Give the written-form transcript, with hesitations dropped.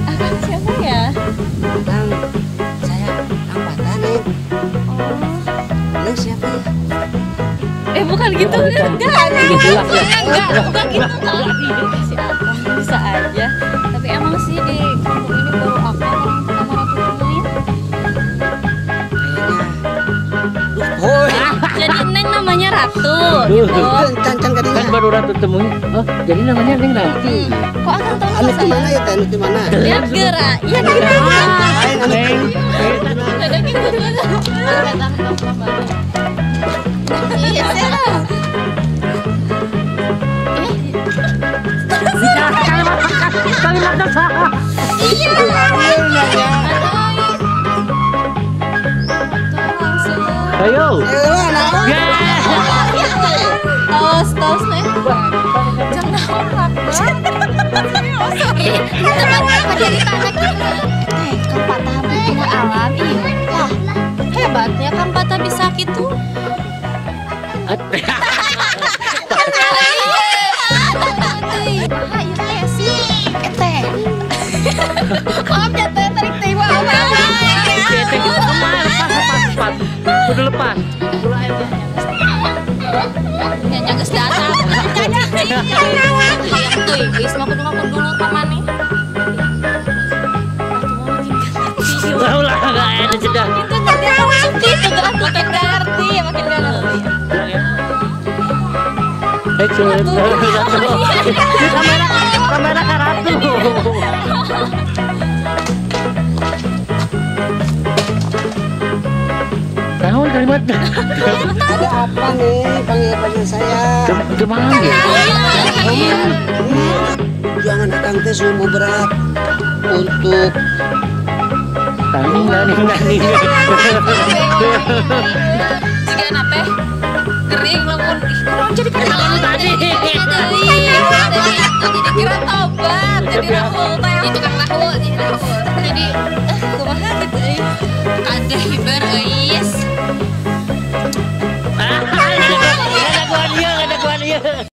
Akang siapa ya? Akang, saya Kang Patah, Neng. Oh. Neng siapa ya? Bukan gitu, enggak. Enggak gitu kan. Si Akang bisa aja. Tapi emang sih di kampung ini baru Akang orang pertama Ratu temuin. Kayaknya. Oh. Jadi Neng namanya Ratu gitu. Kan baru Ratu temuin. Oh, jadi namanya Neng Ratu. Kok Akang tahu nama saya? Anu mana ya, Teh? Anu di mana? Lihat gerak. Iya gitu. Neng. Ada gitu. Iya, kalimatnya salah. Iya. Ayo. Tos, tos nih. Jangan nolak. Kang Patah begini alami. Wah, hebatnya Kang Patah bisa gitu. Maaf ya teh, tarik teh maaf. Lepas, udah lepas. Nyanyi geus datang. Hayang teuing geus mah kudu ngaku dulu ka maneh. Ulah enggak ada jeda. Itu tadi langsung gitu atuh teh ngerti, makin gak ngerti. Action. Kamera ka Ratu. Tahun kalimatnya. Ada apa nih panggil-panggil saya? Kemana ya? Jangan Akang teh sungguh berat untuk tani nani nani. Jika nate kering lamun ih jadi kenalan tadi. Jadi dikira tobat, jadi rahul teh. Itu kan rahul, jadi rahul. Jadi kumaha gitu euy. Kade hiber euis. Ada gua dia, ada gua dia.